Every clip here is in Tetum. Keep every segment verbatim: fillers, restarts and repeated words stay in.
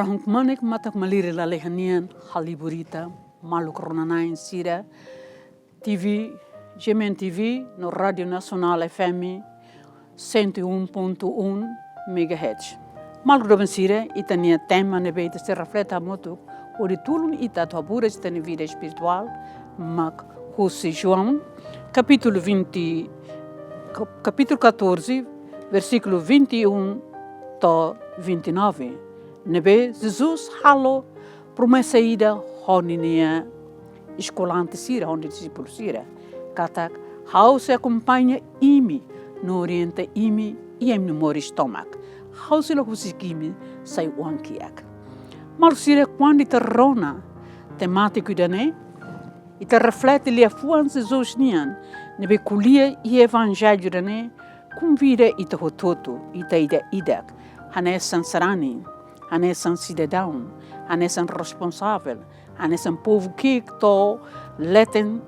Rahun kmanek matak malirin lalehan nian, halibur ita, maluk rona-na'in sira, T V, G M N T V, no Rádio Nasionál F M, cento e um ponto um megahertz. Maluk doben sira, ita-nia tema ne'ebé ita sei reflete hamutuk, hodi tulun ita atu haburas ita-nia vida espirituál, mak husi João, capítulo vinte, cap-, capítulo catorze, versículo vinte e um to'o vinte e nove. Ne'ebé Jesus halo promesa ida ho ninia eskolante sira, ho ninia dixípulu sira. Katak, ha'u sei akompaña imi, no orienta imi, iha imi-nia moris tomak. Ha'u sei la husik imi sai oan-kiak. Maluk sira, kuandu ita rona temátiku ida-ne'e, ita reflete liafuan Jesus nian, ne'ebé ko'alia iha evanjellu ida-ne'e, konvida ita hotu-hotu, ita ida-idak, hanesan sarani, hanesan sidadaun, hanesan responsavel, hanesan povu ki'ik to'o leten,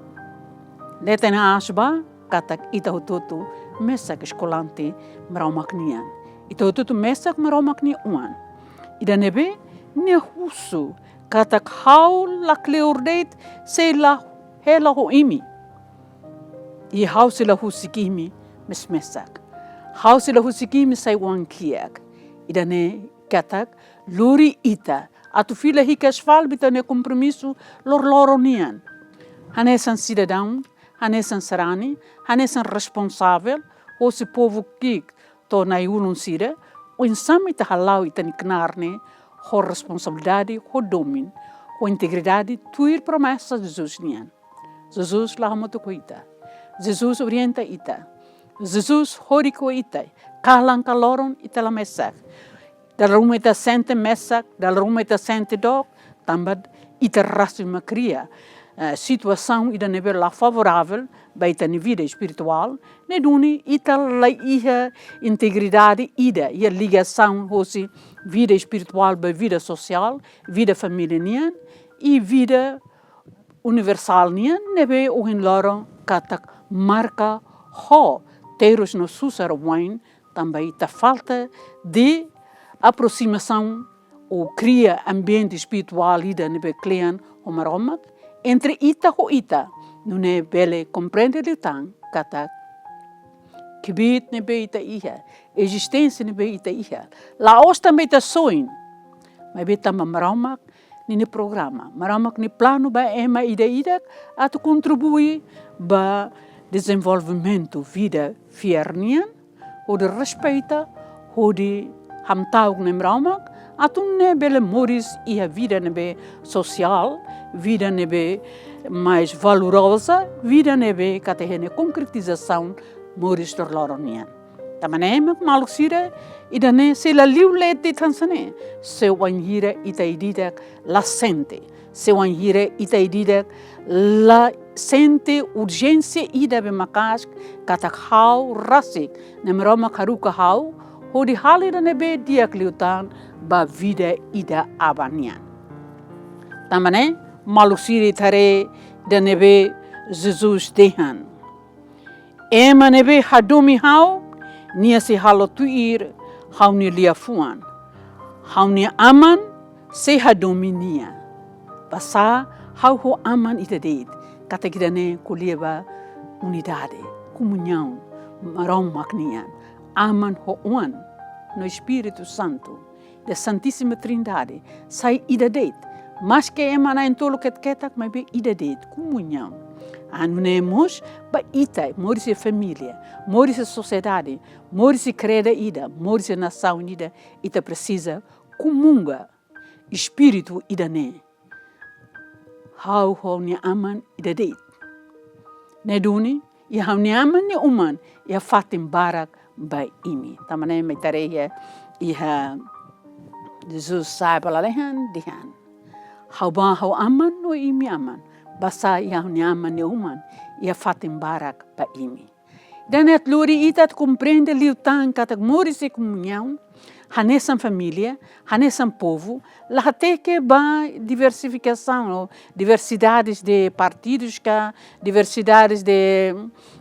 leten aas ba, katak ita hotu-hotu mesak eskolante Maromak nian. Ita hotu-hotu mesak Maromak nia oan. Ida ne'ebé nia husu, katak ha'u la kleur de'it sei la hela ho imi. I ha'u sei la husik imi mes-mesak. Ha'u sei la husik imi sai oan-kiak. Ida-ne'e katak lori ita atu fila hikas fali ba ita-nia kompromisu loroloron nian. Hanesan sidadaun, hanesan sarani, hanesan responsavel hosi povu ki'ik to'o na'i-ulun sira, oinsá mak ita hala'o ita-nia knaar ne'e ho responsabilidade, ho domin, ho integridade, tuir promesa Jesus nian. Jesus la hamutuk ho ita. Jesus orienta ita. Jesus horik ho ita. Kalan ka loron ita la mesak. Dala ruma ita sente mesak, dala ruma ita sente dook, tanba ita rasik mak kria, eh, situasaun ida ne'ebé la favoravel ba ita-nia vida espirituál, ne'e duni ita la iha integridade ida, iha ligasaun hosi vida espirituál ba vida sosiál, vida família nian, i vida universál nian ne'ebé ohin loron katak marka ho terus no susar wa'in, tanba ita falta de aproximasaun ou kria ambiente espirituál ida ne'ebé kle'an ho Maromak entre ita ho ita, nune'e bele komprende liután katak kbiit ne'ebé ita iha, ezisténsia ne'ebé ita iha, la'ós tanba ita-nia soin, maibé tanba Maromak ninia programa, Maromak nia planu ba ema ida-idak atu kontribui ba dezenvolvimentu vida fiar nian, hodi respeita, hodi hamta'uk Nai Maromak, atu nune'e bele moris iha vida ne'ebé sosiál, vida ne'ebé mais valoroza, vida ne'ebé katak iha nia konkretizasaun moris loroloron nian. Tanba ne'e mak maluk sira, ida-ne'e sei la liu leet de'it hanesan ne'e, se wainhira ita ida-idak la sente, se wainhira ita ida-idak la sente urjénsia ida be maka'as katak ha'u rasik, Nai Maromak haruka ha'u hodi halo ida ne'ebé di'ak liután ba vida ida aban nian. Tanba ne'e, maluk sira, ita haree ida ne'ebé Jesus dehan: Ema ne'ebé hadomi ha'u, nia sei halo tuir ha'u-nia liafuan. Ha'u-nia Aman sei hadomi nia. Basá ha'u ho Aman ida de'it, katak ida-ne'e ko'alia ba unidade, komuñaun, Maromak nian, Aman ho Oan, no Espíritu Santu, da Santíssima Trindade, sai ida de'it. Maske ema na'in-tolu ketak-ketak, maibé ida de'it, komuñaun. Nune'e mós ba ita, moris iha família, moris iha sosiedade, moris iha kredu ida, moris iha nasaun ida, ita presiza komunga espíritu ida-ne'e. Ha'u ho ha'u-nia Aman ida de'it. Ne'e duni, iha ha'u-nia Aman nia Uman, iha fatin barak ba imi. Tanba ne'e mak ita haree iha, iha Jesus sa'e ba lalehan dehan: Ha'u ba ha'u Aman no imi Aman. Basá iha ha'u-nia Aman nia Uman, iha fatin barak ba imi. Ida-ne'e atu lori ita atu komprende liután katak moris iha komuñaun, hanesan família, hanesan povu, la hateke ba diversifikasaun, ou diversidades de partidos ka, diversidades de,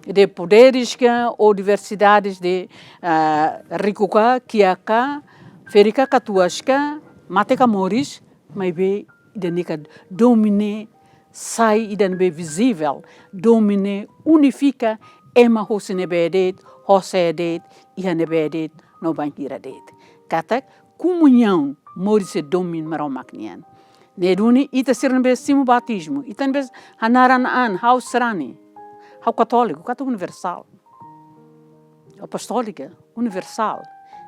de poderes ka, ou diversidades de, ah, riku ka, kiak ka, ferik ka, katuas ka, mate ka moris, maibé ida-ne'e ka domin ne'e sai ida ne'ebé vizivel, domin ne'e unifika ema hosi ne'ebé de'it, ho sé de'it, iha ne'ebé de'it, no bainhira de'it. Katak komuñaun moris ho domin Maromak nian. Ne'e duni ita sira ne'ebé simu batizmu, ita ne'ebé hanaran an, ha'u sarani, ha'u katóliku, katak universál. Apostólika, universál.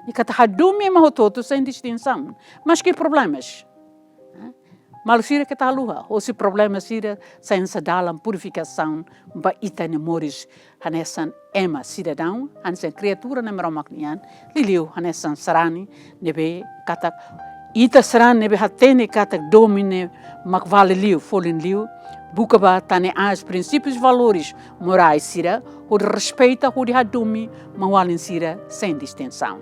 I katak hadomi ema hotu-hotu sein distinsaun. Maski problemas. Eh? Malu sira keta haluha, hosi problema sira sai hanesan dalan purifikasaun ba ita-nia moris hanesan ema sidadaun, hanesan kriatura ne'e Maromak nian, liuliu hanesan sarani ne'ebé katak ita sarani ne'ebé hatene katak domin ne'e mak vale liu, folin liu, buka ba tane aas prinsípius, valores morais sira, hodi respeita, hodi hadomi maun-alin sira sein distinsaun.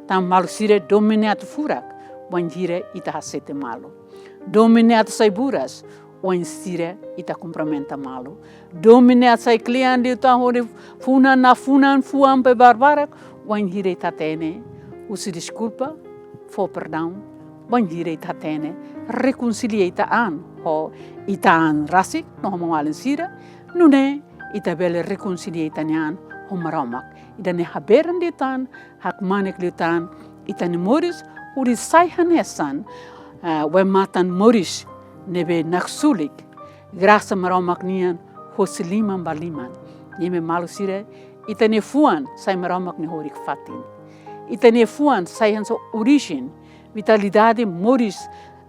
Tan malu sira, domin ne'e atu furak wainhira ita hasete malu. Domin ne'e atu sai buras wainhira ita kumprimenta malu. Domin ne'e atu sai kle'an liután hodi funan, nafunan, fuan, bee barbarak wainhira ita hatene husu deskulpa, fó perdaun, wainhira ita hatene rekonsilia ita-an ho ita-an rasik no ho maun-alin sira, nune'e ita bele rekonsilia ita-nia an ho Maromak. Ida-ne'e haberan liután, hakmanek liután ita-nia moris, hodi sai hanesan, eh, wematan moris ne'ebé naksulik grasa Maromak nian hosi liman ba liman. Ne'e mak malu sira, ita-nia fuan sai Maromak nia horik-fatin. Ita-nia fuan sai hanesan orijen, vitalidade, moris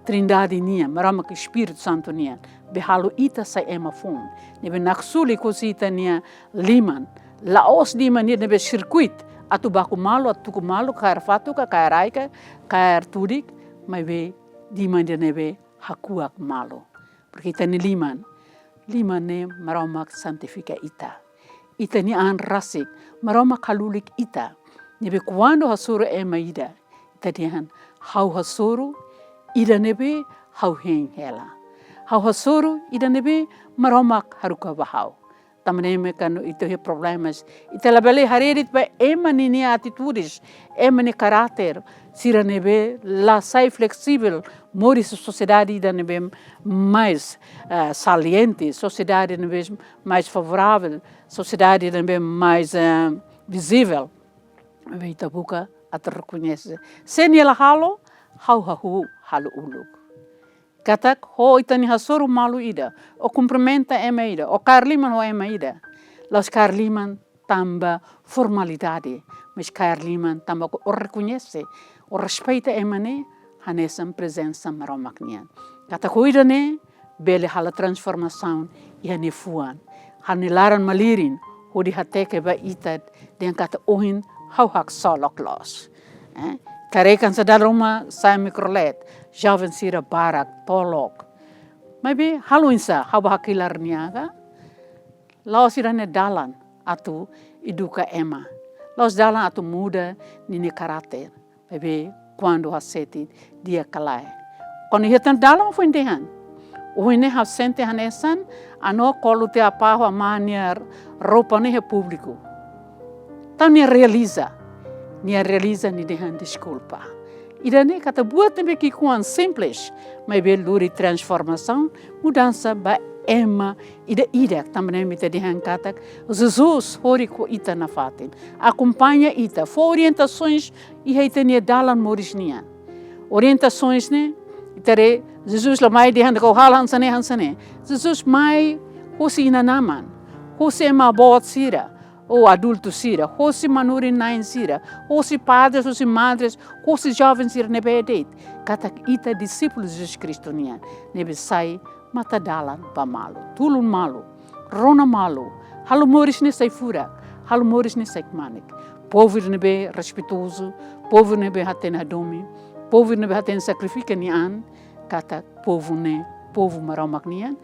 Trindade nian, Maromak Espíritu Santu nian, ne'ebé halo ita sai ema foun, ne'ebé naksulik hosi ita-nia liman. La'ós liman ida ne'ebé sirkuit atu baku malu, atu tuku malu, kaer fatuk ka, kaer ai ka, kaer tudik, maibé liman ida ne'ebé hakuak malu. Porke ita-nia liman, liman ne'e Maromak santifika ita. Ita-nia an rasik, Maromak halulik ita. Ne'ebé kuandu hasoru ema ida, ita dehan, ha'u hasoru ida ne'ebé ha'u hein hela. Ha'u hasoru ida ne'ebé Maromak haruka ba ha'u. Tanba ne'e mak kuandu ita iha problemas, ita labele haree de'it ba ema ninia atitudes, ema nia karáter sira ne'ebé la sai fleksivel, moris iha sosiedade ida ne'ebé mais, eh, saliente, sosiedade ne'ebé mais favorável, sosiedade ne'ebé mais, eh, vizivel. Maibé ita buka atu rekoñese. Se nia la halo, ha'u hahú halo uluk. Katak ho ita-nia hasoru malu ida, ou kumprimenta ema ida, ou kaer liman ho ema ida. La'ós kaer liman tanba formalidade, mas kaer liman tanba ó rekoñese, ó respeita ema ne'e hanesan prezensa Maromak nian. Katak ho ida-ne'e bele halo transformasaun iha nia fuan, halo nia laran-malirin, hodi hateke ba ita dehan katak ohin ha'u haksolok loos. Eh? Karik hanesan dala ruma sai mikrolet, joven sira barak, tolok. Maibé halo oinsá, ha'u bá hakilar nia ka? La'ós ida-ne'e dalan atu eduka ema. La'ós dalan atu muda ninia karáter. Maibé kuandu hasete di'ak ka lae. Kuandu iha tan dalan foin dehan. Ohin ne'e ha'u sente hanesan, anu kolu te apa ho ama nia roupa ne'e iha públiku. Tan nia realiza. Nia realiza, nia dehan deskulpa. Ida-ne'e katak buat ne'ebé ki'ikoan, simples, maibé lori transformasaun, mudansa ba ema ida-idak. Tanba ne'e mak ita dehan katak Jesus horik ho ita nafatin. Akompaña ita, fó orientasoens iha ita-nia dalan moris nian. Orientasoens ne'e, ita haree, Jesus la mai dehan katak ó halo hanesan ne'e, hanesan ne'e. Jesus mai hosi inan-aman, hosi ema boot sira, ou adultu sira, hosi manorin-na'in sira, hosi padres, hosi madres, hosi joven sira ne'ebé de'it. Katak ita dixípulu Jesus Kristu nian, ne'ebé sai mata-dalan ba malu, tulun malu, rona malu, halo moris ne'e sai furak, halo moris ne'e sai kmanek. Povu ne'ebé respeitozu, povu ne'ebé hatene hadomi, povu ne'ebé hatene sakrifika nia an, katak povu ne'e povu Maromak nian,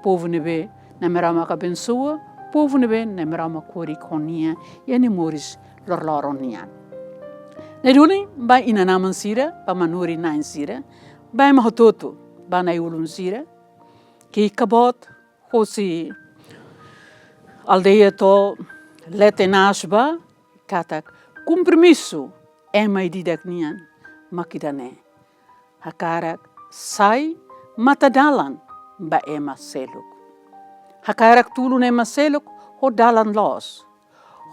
povu ne'ebé Na'i Maromak abensoa, povu ne'ebé Na'i Maromak ko'alia ho nia iha nia moris loroloron nian. Ne'e duni ba inan-aman sira, ba manorin-na'in sira, ba ema hotu-hotu, ba na'i-ulun sira, ki'ik ka boot, hosi aldeia to'o leten aas ba, katak kompromisu ema ida-idak nian mak ida-ne'e. hakarak sai matadalan ba ema seluk. Hakarak tulun ema seluk ho dalan loos,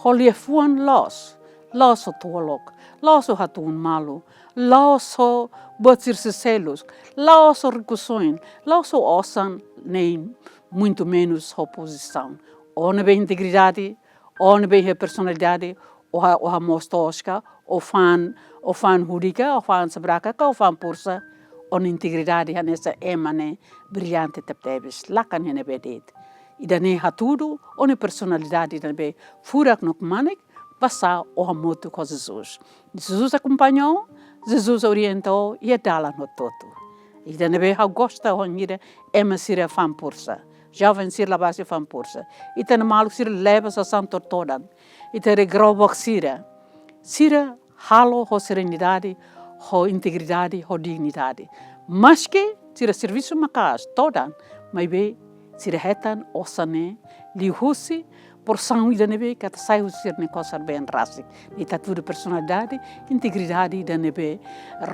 ho liafuan loos, la'ós ho tolok, la'ós ho hatún malu, la'ós ho buat sira seluk, la'ós ho rikusoin, la'ós ho osan, nem muito menos ho pozisaun. Ó ne'ebé integridade, ó ne'ebé iha personalidade, ó ha, ó hamoos toska, ó fa'an, ó fa'an hudi ka, ó fa'an sabraka ka, ó fa'an pursa, ó-nia integridade hanesan ema ne'e brillante tebetebes, lakan iha ne'ebé de'it. Ida-ne'e hatudu ó-nia personalidade ida ne'ebé furak no kmanek, basá ó hamutuk ho Jesus. Jesus akompaña ó, Jesus orienta ó iha dalan hotu-hotu. Ida ne'ebé ha'u gosta wainhira ema sira fa'an pursa, joven sira labarik sira fa'an pursa. Ita-nia maluk sira leba sasán todan-todan. Ita-nia grobox sira, sira halo ho serenidade, ho integridade, ho dignidade. Maske sira servisu maka'as todan, maibé sira hetan osan ne'e liuhusi porsaun ida ne'ebé katak sai husi sira-nia kosar-been rasik. Ita hatudu personalidade, integridade ida ne'ebé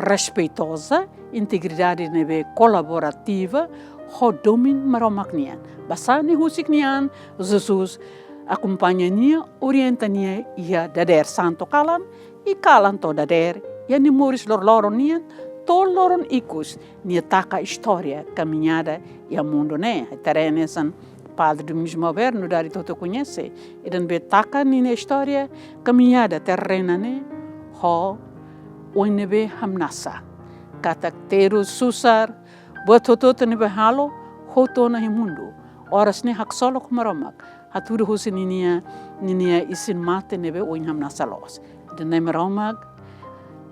respeitoza, integridade ida ne'ebé kolaborativa ho domin Maromak nian. Basá nia husik nian, Jesus akompaña nia, orienta nia iha dadeer santu kalan, i kalan to'o dadeer, iha nia moris loroloron nian, to'o loron ikus, nia taka istória kamiñada iha mundu ne'e. Ita haree hanesan Padre Domingos Malver, nu'udar ita hotu koñese, ida ne'ebé taka ninia istória kamiñada terrena ne'e, ho oin ne'ebé hamnasa katak terus susar, buat hotu-hotu ne'ebé halo, hotu ona iha mundu. Oras ne'e haksolok ho Maromak, hatudu husi ninia, ninia isin-mate ne'ebé oin hamnasa loos. Ida-ne'e Maromak,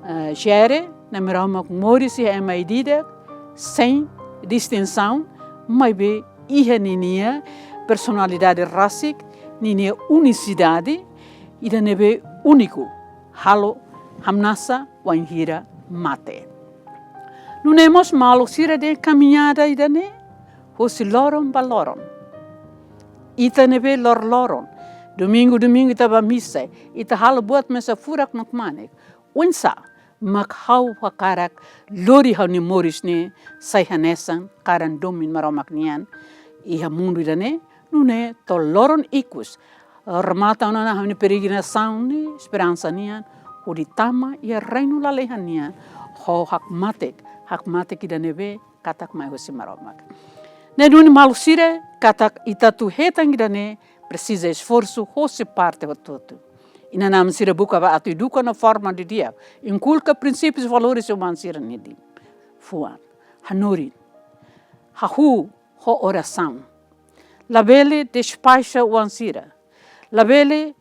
eh, jere, Na'i Maromak moris iha ema ida-idak, sein distinsaun, maibé iha ninia personalidade rasik, ninia unisidade, ida ne'ebé úniku, halo hamnasa wainhira mate. Nune'e mós maluk sira dehan kamiñada ida-ne'e, husi loron ba loron. Ita ne'ebé loroloron, domingu-domingu ita bá misa, ita halo buat mesak furak no kmanek. Oinsá mak ha'u hakarak lori ha'u-nia moris ne'e sai hanesan karan domin Maromak nian iha mundu ida-ne'e, nune'e to'o loron ikus, remata ona ha'u-nia peregrinasaun ne'e, esperansa nian, hodi tama iha reinu lalehan nian, ho hakmatek, hakmatek ida ne'ebé katak mai husi Maromak. Ne'e duni maluk sira, katak ita atu hetan ida-ne'e presiza esforsu hosi parte hotu-hotu. Inan-aman sira buka ba atu eduka no forma didi'ak, inkulka prinsípius, valores iha oan sira-nia fuan. Hanorin. Hahú ho orasaun. Labele despaxa oan sira. Labele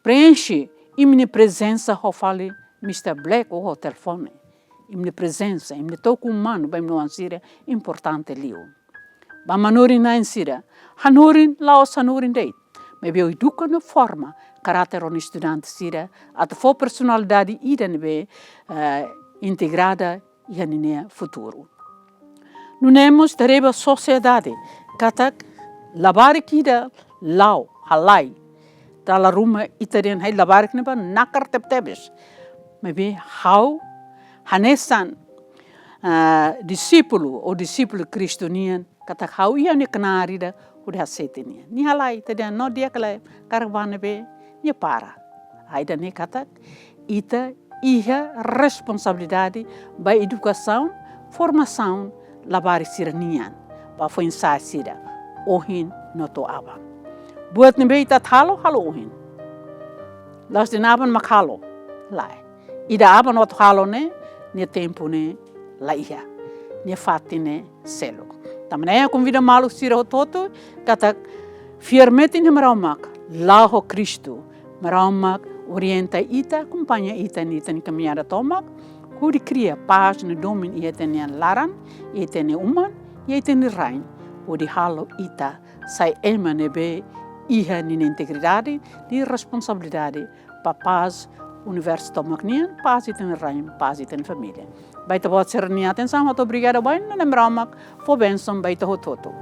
preenxe imi-nia prezensa ho fali Mister Black ou ho telefone. Imi-nia prezensa, imi-nia toku umanu ba imi-nia oan sira importante liu. Ba manorin-na'in sira, hanorin la'ós hanorin de'it, maibé eduka no forma karáter ó-nia estudante sira, atu fó personalidade ida ne'ebé, eh, integrada iha ninia futuru. Nune'e mós ita haree ba sosiedade, katak labarik ida la'o, halai. Dala ruma ita dehan ai labarik ne'ebá nakar tebetebes. Maibé ha'u hanesan, ah, disípulu ou disípula Kristu nian, katak ha'u iha ha'u-nia knaar ida hodi hasete nia. Nia halai, ita dehan no di'ak ka lae, karik bá ne'ebé, nia para. Ai, ida-ne'e katak ita iha responsabilidade ba edukasaun, formasaun labarik sira-nian, ba foin-sa'e sira, ohin no to'o aban. Buat ne'ebé ita atu halo, halo ohin. La'ós dehan aban mak halo, lae. Ida aban atu halo ne'e, nia tempu ne'e la iha, nia fatin ne'e seluk. Tanba ne'e ha'u konvida maluk sira hotu-hotu, katak fiar metin iha Maromak, la'o ho Kristu. Maromak orienta ita, akompaña ita iha ita-nia kamiñada tomak, hodi kria pás no domin iha ita-nia laran, iha ita-nia uma, iha ita-nia rain, hodi halo ita sai ema ne'ebé iha ninia integridade, ninia responsabilidade ba pás universu tomak nian, pás ita-nia rain, pás ita-nia família. Ba ita-boot sira-nia atensaun, ha'u hato'o obrigada ba Na'i Maromak, fó bensaun ba ita hotu-hotu.